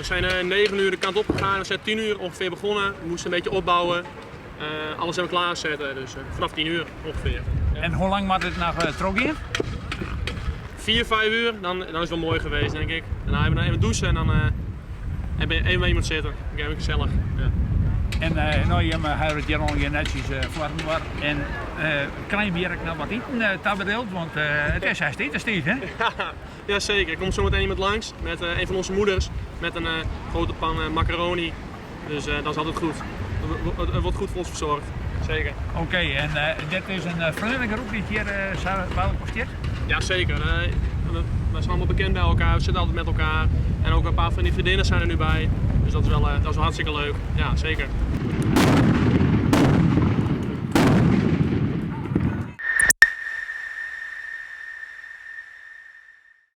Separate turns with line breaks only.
zijn 9 uur de kant op gegaan. We zijn 10 uur ongeveer begonnen. We moesten een beetje opbouwen. Alles even klaarzetten. Dus vanaf 10 uur ongeveer. Ja.
En hoe lang moet het noch trochgean?
4, 5 uur, dan is het wel mooi geweest, denk ik. Daarna even, even douchen en dan even bij iemand zitten. Even gezellig. Ja.
En no, jimme hawwe it hjir al netsjes foar inoar. En krije we hjir ek noch wat iten tabedield? Want it is hast itenstiid, hè?
Ja, zeker. Er komt zometeen iemand langs met een van onze moeders met een grote pan macaroni. Dus dat is altijd goed. Het wordt goed voor ons verzorgd. Zeker.
Oké, en dit is in freonengroep dy't hjir sa by elkoar stiet?
Ja, zeker. We zijn allemaal bekend bij elkaar, we zitten altijd met elkaar. En ook een paar van die vriendinnen zijn er nu bij. Dus dat is wel hartstikke leuk. Ja, zeker.